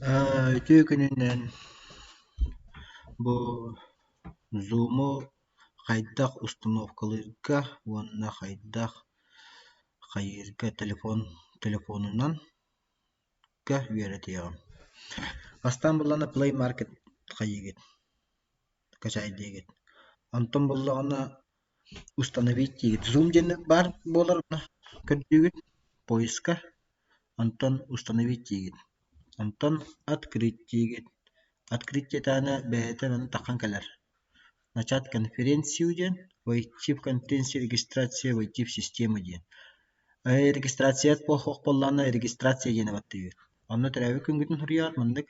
Үтүө күнүнэн бу Zoom-у хайдах установкалыырга уонна хайдах хайыырга телефон телефонунан үөрэтиэҕим. Бастаан буоллаҕына Play Market хайыыгыт, качаайдыыгыт. Онтон буоллаҕына установить диигит. Zoom диэн баар буолар көрдүүгүт поиска. Онтон установить диигит. Онтон открыть диигит. Открыть диэтэҕинэ бэйэтэ манна таххан кэлэр. Начать конференцию диэн, войти в конференцию регистрация, войти в систему диэн. Регистрация буолуох буоллаҕына регистрация диэни баттыыгыт. Онно төрөөбүт күҥҥүтүн суруйаҕыт маннык.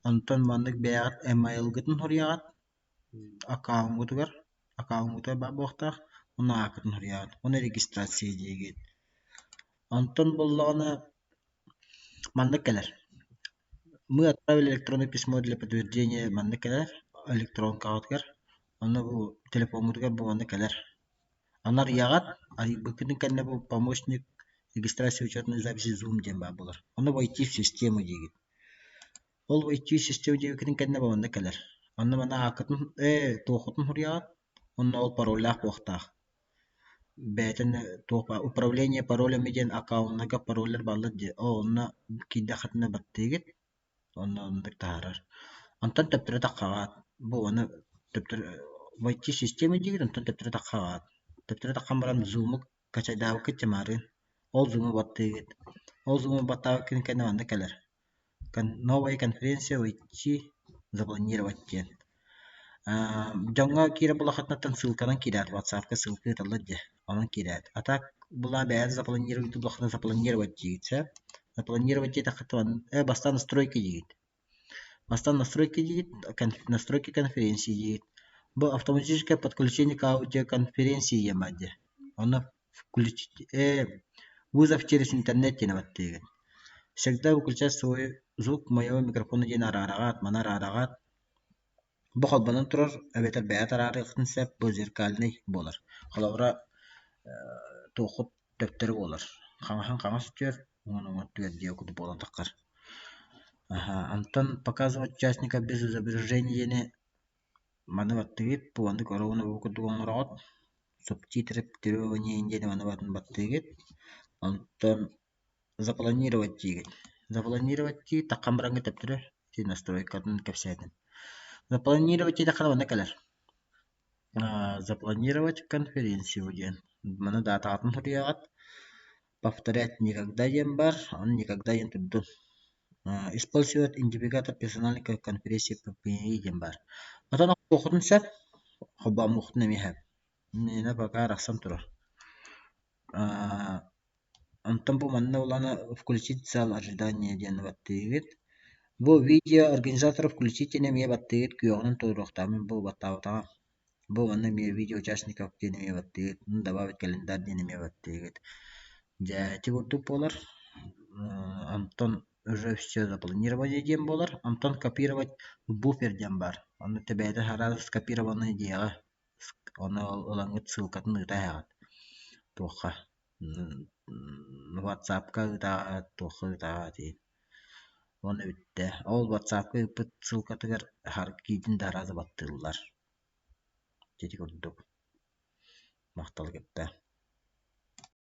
Онтон маннык бэйэҕит email-гытын суруйаҕыт аккаунҥутугар аккаунҥутугар баар буолуохтаах уонна ааккытын суруйаҕыт. Уонна регистрация диигит. Онтон буоллаҕына маннык кэлэр. Мы отправили электронное письмо для подтверждения маннык кэлэр электронкаҕытыгар. Онно бу телефоҥҥутугар бу маннык кэлэр. Аны арыйаҕыт, арыйбыккытын кэннэ бу помощник регистрация учетной записи Zoom диэн баар буолар. Ону войти в систему диигит. Ол войти в систему диэбиккитин кэннэ бу манна кэлэр. Онно манна ааккытын ээ туоххутун суруйаҕыт уонна ол пароллаах буолуохтаах. Бэйэтин туох баар управление паролями диэн аккауннарга пароллар бааллар дии. Ол онно киирдэххитинэ баттыыгыт Онно оннук таһаарар. Онтон төптөрү таххаҕаат, бу уону төптөрү войти система диигит, онтон төптөрү таххаҕаат. Төптөрү таххан баран зуму качайдаабыккыт чымаарыын. Ол зуму баттыыгыт. Ол зуму баттаабыккын кэннэ манна кэлэр. Новая конференция войти запланировать диэн. Дьоҥҥо киирэ булахытыттан ссылканан киирээт, WhatsApp-ка ссылка ыыталлар дии. Онон киирээт. А так была бэйэ запланировать булахытын запланировать диигит сөп. Запланировать диэтэххэ бастаан настройки диигит. Бастаан настройки диигит, настройки конференции диигит. Бу автоматическое подключение к аудиоконференции диэн баар дии. Онно включить вызов через интернет диэн баттыыгын. Всегда выключать свой звук моего микрофона диэн араараҕаат, маны араараҕаат. Бу холбонон турар эбэтэр бэйэ араарыаххын сөп, бу зеркальный буолар. Холобура, туоххут төптөрү буолар. Хаҥаһын хаҥас өттүгэр, уҥан уҥа өттүгэр диэ курдук буолан таххар. Онтон показывать участника без изображения диэни маны баттыгыт, бу маннык оруобуна бу курдук оҥороҕут. Субтитры требования диэни маны баттыгыт. Онтон запланировать диигит. Запланировать дии таххан бараҥҥа төптөрү ити настройкатын кэпсээтим. Запланировать диэтэххинэ манна кэлэр. Запланировать конференцию диэн. Маны даатаҕытын суруйаҕыт. Повторять никогда диэн баар, ону никогда диэн турдун. Использовать индификатор персональной конференции ППИ диэн баар. Отон охтуоххутун сөп, холбоомуоххутун эмиэ сөп. Миэнэ пока арахсан турар. Онтон бу манна улаана включить зал ожидания диэн баттыыгыт. Бу видео организатора включить диэн эмиэ баттыыгыт күөҕүнэн туруохтааммын бу баттаабатаҕа. Бу манна эмиэ видео участников диэн эмиэ баттыыгыт, добавить календарь диэн эмиэ баттыыгыт. Дьэ ити курдук буолар. Онтон уже все запланирование диэн буолар. Онтон копировать буфер диэн баар. Онно бэйэтэ араас скопированный диэҕэ. Ону ылаҥҥыт ссылкатын ыыта иһэҕит. Туохха WhatsApp-ка ыытаҕыт, туохха ыытаҕыт иһин. Уонна бүттэ. Ол WhatsApp-ка ыыппыт ссылкатыгар киирдин да араас баттыыллар. Ити курдук. Махтал кытта.